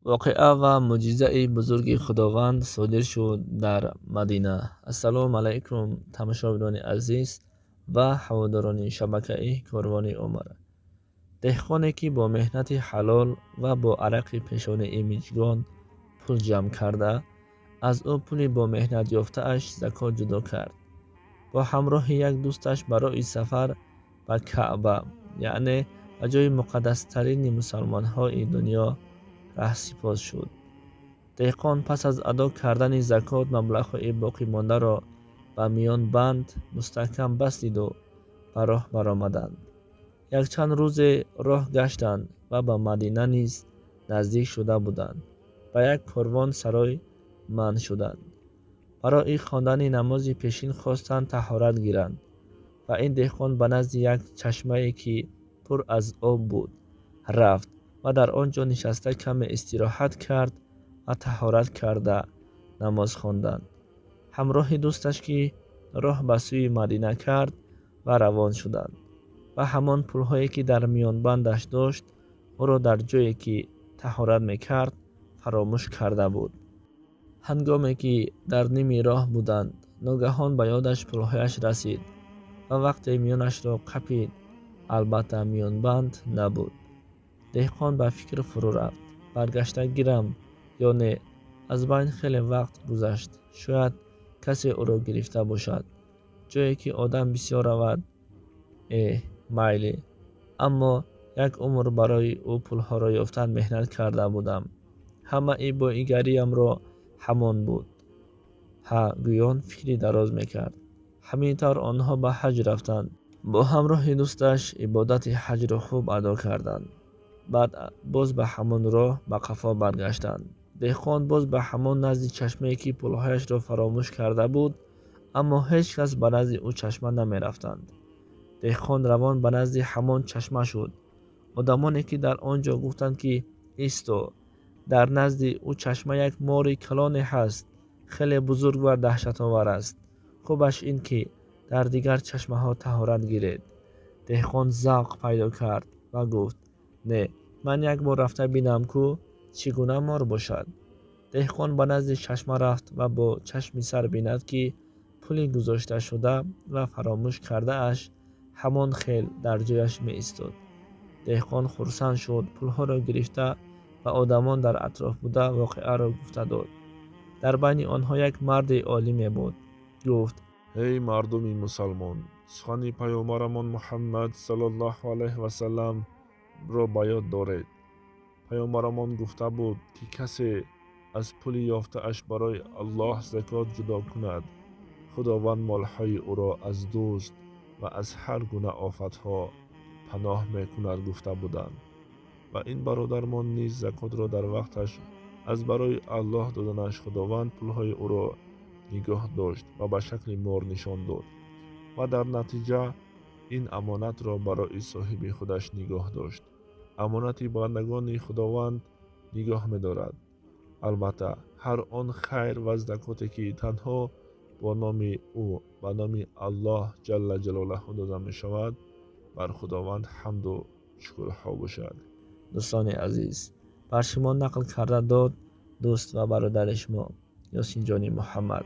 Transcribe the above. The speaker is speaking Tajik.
Воқеа ва мӯъҷизаи бузурги Худованд содир шуд дар Мадина. Ассалому алайкум, тамошобинони азиз ва ҳаводорони шабакаи Корвони Умр. Деҳқоне, ки бо меҳнати ҳалол ва бо арақи пешонаи миҷгон пул ҷамъ карда, аз ӯ пули бо меҳнат ёфтааш закот ҷудо кард. Бо ҳамроҳи як дӯсташ барои сафар ба Каъба, яъне ба ҷои муқаддастарини мусалмонҳои дунё, раҳсипос шуд. Деҳқон пас аз адо кардани закот маблағҳои боқимондаро ба миёнбанд мустаҳкам бастиду ба роҳ баромаданд. Якчанд рӯзе роҳ гаштанд ва ба Мадина низ наздик шуда буданд. Ба як корвон сарой манъ шуданд. Барои хондани намози пешин хостанд таҳорат гиранд ва ин деҳқон ба назди як чашмае, ки пур аз об буд, рафт ва дар он ҷо нишаста каме истироҳат кард ва таҳорат карда намоз хонданд. Ҳамроҳи дӯсташ, ки роҳ ба сӯи Мадина кард ва равон шуданд, ва ҳамон пулҳое, ки дар миёнбандаш дошт, ӯро дар ҷое, ки таҳорат мекард, фаромӯш карда буд. Ҳангоме ки дар ними роҳ буданд, ногаҳон ба ёдаш пулҳояш расид ва вақте миёнашро қапид, албатта, миёнбанд набуд. Деҳқон ба фикр фурӯ рафт: баргашта гирам ё не? Аз байн хеле вақт гузашт, шояд касе ӯро гирифта бошад. Ҷое ки одам бисёр равад. Эҳ, майли, аммо як умр барои ӯ пулҳоро ёфтан меҳнат карда будам, ҳамаи боигариямро ҳамон буд. Ҳа, гӯён фикри дароз мекард. Ҳамин тавр онҳо ба ҳаҷ рафтанд. Бо ҳамроҳи дӯсташ ибодати ҳаҷро хуб адо карданд. Баъд боз ба ҳамон роҳ ба қафо баргаштанд. Деҳқон боз ба ҳамон назди чашмае, ки пулҳояшро фаромӯш карда буд, аммо ҳеҷ кас ба назди ӯ чашма намерафтанд. Деҳқон равон ба назди ҳамон чашма шуд. Одамоне, ки дар он ҷо, гуфтанд, ки исто, дар назди ӯ чашма як мори калоне ҳаст, хеле бузург ва даҳшатовар аст. Хубаш ин ки дар дигар чашмаҳо таҳорат гиред. Деҳқон завқ пайдо кард ва гуфт: не, ман як бор рафта бинам ку, чӣ гуна мор бошад. Деҳқон ба назди чашма рафт ва бо чашми сар бинад, ки пули гузошташуда ва фаромӯш кардааш ҳамон хел дар ҷояш меистод. Деҳқон хурсанд шуд, пулҳоро гирифта, ба одамон дар атроф буда воқеаро гуфта дод. Дар байни онҳо як марди олиме буд. Гуфт: Эй мардуми мусалмон, сухани паёмбарамон Муҳаммад саллаллоҳу алайҳи васалламро ба ёд доред. Паёмбарамон гуфта буд, ки касе аз пули ёфтааш барои Аллоҳ закот ҷудо кунад, Худованд молҳои ӯро аз дузд ва аз ҳар гуна офатҳо паноҳ мекунад, гуфта буданд. Ва ин бародармон низ закотро дар вақташ аз барои Аллоҳ доданаш Худованд пулҳои ӯро нигоҳ дошт ва ба шакли мор нишон дод ва дар натиҷа ин амонатро барои соҳиби худаш нигоҳ дошт. Амонати бандагони Худованд нигоҳ медорад. Албатта, ҳар он хайр ва закоте, ки танҳо бо номи ӯ, ба номи Аллоҳ ҷалла ҷалолаҳу дода мешавад, бар Худованд ҳамду шукрҳо бошад. Дӯстони азиз, бар шумо нақл карда дод дӯст ва бародари шумо Ёсинҷони Муҳаммад.